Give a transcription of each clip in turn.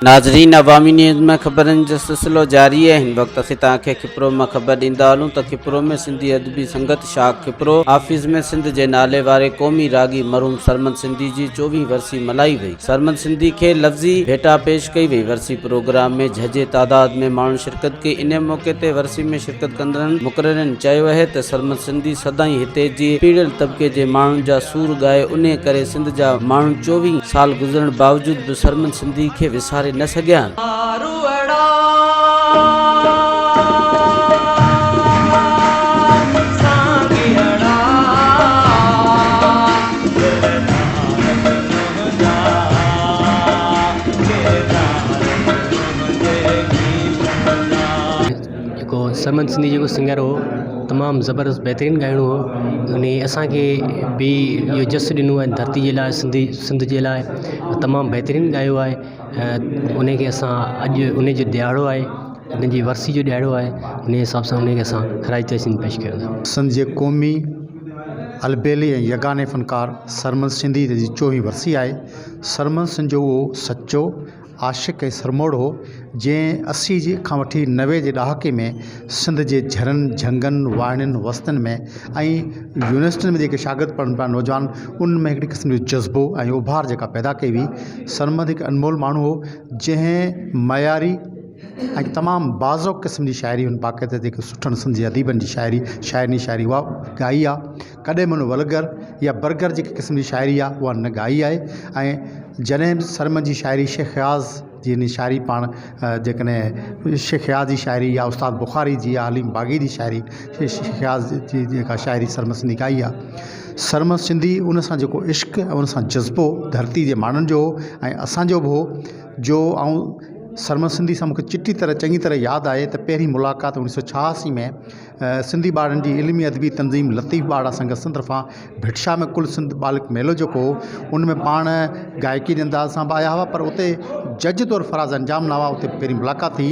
ناظرين عوامي نيوز ۾ خبرن جو سلسلو جاري آهي هن وقت اسين توهان کي کپرو مان خبر ڏيندا هلون ته کپرو ۾ سنڌي ادبي سنگت شاخ کپرو آفيس ۾ سنڌ جي نالي واري قومي راڳي مرحوم سرمد سنڌي جي چوويهين ورسي ملهائي وئي سرمد سنڌي کي لفظي ڀيٽا پيش ڪئي وئي ورسي پروگرام ۾ جهجهي تعداد ۾ ماڻهن شرڪت ڪئي انهي موقعي تي ورسي ۾ شرڪت ڪندڙن مقررين چيو اهي ته سرمد سنڌي سدائين هتي جي پيڙيل طبقي جي ماڻهن جا سور ڳائي انهي ڪري سنڌ جا ماڻهن 24 سال گذرڻ باوجود به سرمد سنڌي کي وساري نه سگهيا آهن. جيڪو سرمد سنڌي جيڪو سنگر هو تمام زبردست بهترين ڳائڻو هو اني اسانکي به اهو جس ڏنو آهي ڌرتي جي لاءِ سنڌي سنڌ جي لاءِ تمام بهترين ڳايو آهي ۽ ان کي اسان اڄ ان جو ڏهاڙو آهي ان جي ورسي جو ڏهاڙو آهي ان حساب سان ان کي اسان خراج تحسين پيش ڪيون ٿا. سنڌ جي قومي البيلي ۽ يگاني فنڪار سرمد سنڌي جي چوويهين ورسي آهي. سرمد سنڌ جو اهو سچو عاشق ۽ سرموڙ هو، جنهن 80 جي کان وٺي 90 جي ڏهاڪي ۾ سنڌ جي جهرن، جهنگن، واهڻين، وستين ۾ ۽ يونيورسٽين ۾ جيڪي شاگرد پڙهن پيا نوجوان انهن ۾ هڪڙي قسم جو جذبو ۽ اڀار جيڪا پيدا ڪئي هئي. سرمد هڪ انمول ماڻهو هو، جنهن معياري ۽ تمام باذوق قسم جي شاعري هن باقاعده جيڪي سٺن سنڌ جي اديبن جي شاعري شاعرن جي شاعري اها ڳائي آهي. ڪڏهن به هن ولگر يا برگر جيڪي قسم جي شاعري آهي اها نه ڳائي آهي ۽ جڏهن به سرمد جي شاعري شيخ اياز جي هن شاعري پاڻ جيڪڏهن شيخ اياز جي شاعري يا استاد بخاري جي يا حليم باغي جي شاعري شيخ اياز جي جيڪا شاعري سرمد سنڌي ڳائي آهي سرمد سنڌي ان سان جيڪو عشق ۽ ان سان جذبو ڌرتي جي ماڻهن جو هو ۽ اسانجو به هو جو آئون سرمد سنڌي سان مونکي چٽي طرح چڱي طرح ياد آهي ته پهرين ملاقات اڻويهه سؤ 86 ۾ سنڌي ٻارن جي علمي ادبي تنظيم لطيف ٻارڙا سنگت سنڌ طرفان ڀٽ شاهه ۾ ڪل سنڌ ٻالڪ ميلو جيڪو هو ان ۾ پاڻ گائڪي جي انداز سان به آيا هئا پر اتي جج طور فراز انجام نه هئا اتي پهرين ملاقات ٿي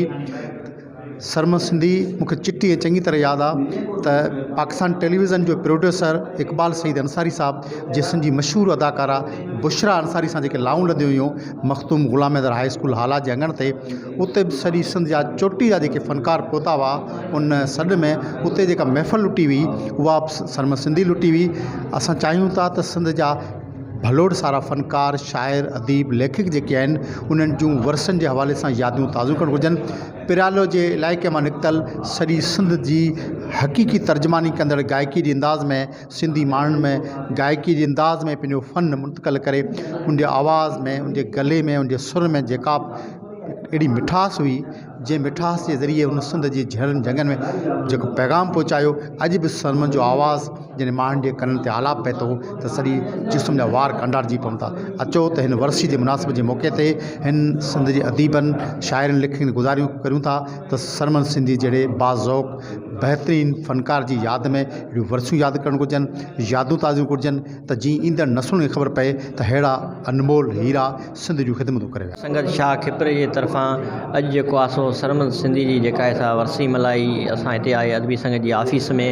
سرمد سنڌي مونکي چٽي ۽ چڱي طرح ياد آهي ته پاڪستان ٽيليويزن جو پروڊيوسر اقبال سعيد انصاري صاحب جسن جي مشهور اداڪارا بشريٰ انصاري سان جيڪي لائون لڌيون هيون مخدوم غلام حيدر هاء اسڪول هالا جي اڱڻ تي اتي به سڄي سنڌ جا چوٽي جا جيڪي فنڪار پهتا هئا ان سڏ ۾ اتي جيڪا محفل لٽي هئي اها به سرمد سنڌي لٽي هئي اسان چاهيون ٿا ته سنڌ جا ڀلوڙ سارا فنڪار شاعر اديب ليکڪ جيڪي آهن انهن جون ورثن جي حوالي سان ياديون تازيون ڪرڻ گهرجن پريالو جي علائقي مان نڪتل سڄي سنڌ جي حقيقي ترجماني ڪندڙ گائڪي جي انداز ۾ سنڌي ماڻهن ۾ گائڪي جي انداز ۾ پنهنجو فن منتقل ڪري ان جي آواز ۾ ان جي گلي ۾ ان جي سر ۾ جيڪا اهڙي مٺاس هئي جنهن مٺاس جي ذريعي هن سنڌ جي جهرن جهنگن ۾ جيڪو پيغام پهچايو اڄ به سرمد جو آواز جڏهن ماڻهن جي ڪنن تي آلاپ پئي ٿو ته سڄي جسم جا وار ڪنڊارجي پون ٿا اچو ته هن ورسي جي مناسبت جي موقعي تي هن سنڌ جي اديبن شاعرن ليکڪن کي گذاريون ڪريون ٿا ته سرمد سنڌي جهڙي باذوق بهترين فنڪار جي ياد ۾ اهڙيون ورسيون ياد ڪرڻ گهرجن يادون تازيون گهرجن ته جيئن ايندڙ نسلن کي خبر پئي ته ههڙا انمول هيرا سنڌ جون خدمتون ڪري ويا. سنگت شاهه کپري جي طرفان اڄ جيڪو آ سو سرمد سنڌي جي جيڪا آهي سا ورسي ملهائي اسان هتي آهي ادبي سنگت جي آفيس ۾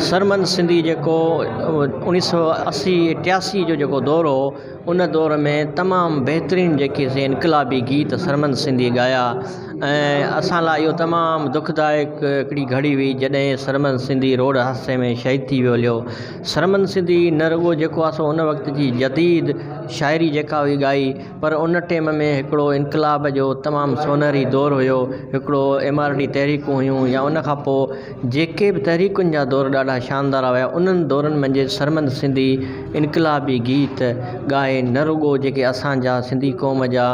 سرمد سنڌي جيڪو اڻويهه سو 80 83 جو جيڪو دور هو ان دور ۾ تمام بهترين جيڪي سي انقلابي گيت سرمد سنڌي ڳايا ۽ اسان لاء اهو تمام دکدائڪ هڪڙي گهڙي هئي جڏهن سرمد سنڌي روڊ حادثي ۾ شهيد ٿي ويو هليو. سرمد سنڌي نه رڳو جيڪو آهي سو ان وقت جي جديد شاعري جيڪا هئي ڳائي پر ان ٽيم ۾ هڪڙو انقلاب جو تمام سونهري دور هيو هڪڙو ايم آر ڊي تحريڪون هيون يا ان کان پوء جيڪي به تحريڪن جا دور ڏاڍا شاندار هيا انهن دورن منجهه سرمد سنڌي انقلابي گيت ڳائي نه رڳو جيڪي اسان جا سنڌي قوم جا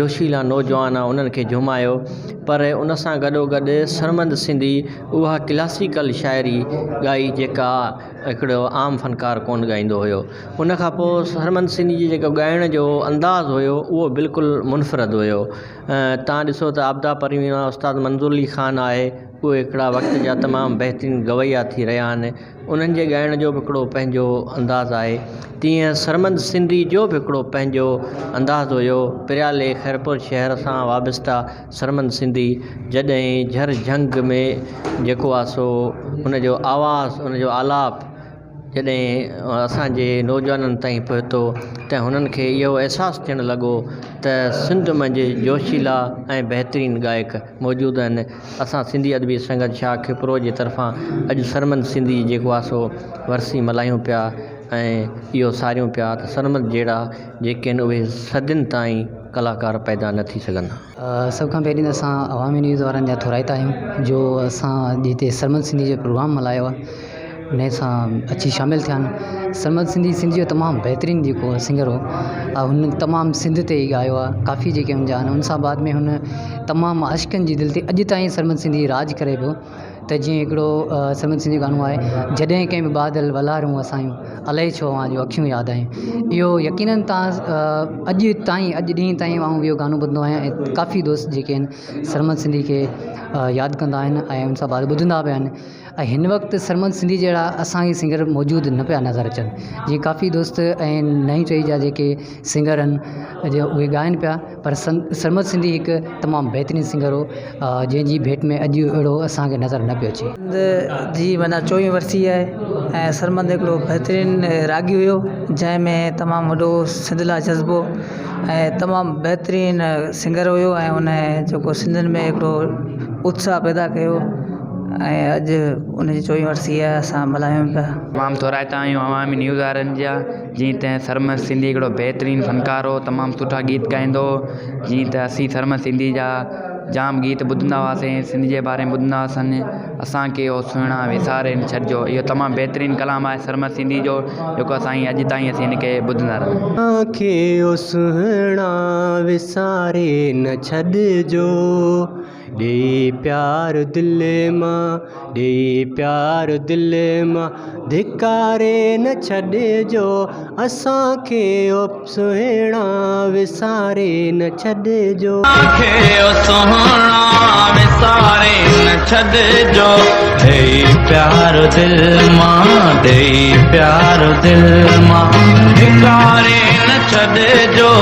جوشيلا نوجوان انهن کي جهومايو پر ان سان گڏو گڏ سرمد سنڌي اها ڪلاسيڪل شاعري ڳائي جيڪا هڪڙو عام فنڪار ڪونه ڳائيندو هيو ان کان پوءِ سرمد سنڌي جي جيڪو ڳائڻ جو انداز هيو اهو بلڪل منفرد هيو تان ڏسو ته عابده پروين آهي استاد منظور علي خان آهي اهي هڪڙا وقت جا تمام بهترين گويا ٿي رهيا آهن انهن جي ڳائڻ جو به هڪڙو پنهنجو انداز آهي تيئن سرمد سنڌي جو به هڪڙو پنهنجو انداز هيو پريالي خيرپور شهر سان وابسته سرمد سنڌي جڏهن جهر جهنگ ۾ جيڪو آهي سو ان جو آواز ان جو آلاپ جڏهن اسان جي نوجوانن تائين پهتو ته هنن کي اهو احساس ٿيڻ لڳو ته سنڌ منجهه جوشيلا ۽ بهترين گائڪ موجود آهن. اسان سنڌي ادبي سنگت شاهه کپرو جي طرفان اڄ سرمد سنڌي جيڪو آهي سو ورسي ملهايون پيا ۽ اهو ساريون پيا ته سرمد جهڙا جيڪي آهن اهي صدين تائين ڪلاڪار پيدا نه ٿي سگهندا. سڀ کان پهرين ته اسان عوامي نيوز وارن جا ٿورائتا آهيون جو اسان اڄ هتي سرمد سنڌي جو پروگرام ملهايو آهي ان سان اچي شامل ٿيا آهن سرمد سنڌي سنڌ جو تمام بهترين جيڪو سنگر هو هن تمام سنڌ تي ئي ڳايو آهي ڪافي جيڪي هن جا آهن ان سان بعد ۾ هن تمام عاشقن جي دل تي اڄ تائين سرمد سنڌي راڄ ڪري پيو ته جيئن هڪڙو سرمد سنڌي جو گانو آهي جڏهن ڪنهن به بادل ولارون اسان جون الائي ڇو اوهان جون اکيون ياد آيون اهو يقينن توهان اڄ تائين اڄ ڏينهن تائين آئون اهو گانو ٻڌندو آهيان ۽ ڪافي دوست جيڪي آهن سرمد سنڌي کي ياد ڪندا آهن ۽ ان سان بعد ٻڌندا به آهن ۽ هن وقت سرمد سنڌي جهڙا اسان کي سنگر موجود نه پيا نظر اچن جيئن ڪافي دوست ۽ نئين ٽهي جا جيڪي سنگر آهن جي اهي ڳائن پيا پر سرمد سنڌي هڪ تمام بهترين سنگر هو جنهن جي ڀيٽ ۾ اڄ اهڙو اسان کي نظر نه پيو اچي. سنڌ جي معنيٰ چوويهين ورسي آهي ۽ سرمد هڪڙو بهترين راڳي هيو جنهن ۾ تمام وڏو سنڌ لاءِ جذبو ۽ تمام بهترين سنگر هيو ۽ ان جيڪو سنڌين ۾ هڪڙو اتساهه پيدا ڪيو ۽ اڄ ان جي چوويهين ورسي آهي اسان ملهايون پيا. تمام ٿورائتا آهيون عوامي نيوز وارن جا جيئن ته سرمد سنڌي هڪڙو بهترين فنڪار هو تمام سٺا گيت ڳائيندو هو جيئن ته اسين سرمد سنڌي جا جام گيت ٻڌندا هئاسين سنڌ جي باري ۾ ٻڌندا هئاسين اسان کي او سهڻا وساري نه ڇڏجو اهو تمام بهترين ڪلام آهي سرمد سنڌي جو جيڪو اسان اڄ تائين اسين هن کي ٻڌندا رهندا آهيون. اسان کي او سهڻا وساري نه ڇڏجو. ڏيئي پيار دل مان ڏيئي پيار دل مان ڌڪاري نه ڇڏجو اسان کي او سهڻا وساري نه ڇڏجو. اسان کي او سهڻا وساري نه ڇڏجو ڏيئي پيار دل مان ڏيئي پيار دل مان ڌڪاري نه ڇڏجو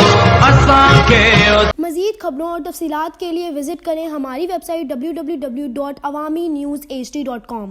اسان کي او. मज़ीद ख़बरों और तफ़सीलात के लिए विज़िट करें हमारी वेबसाइट www.awamiNewsHD.com।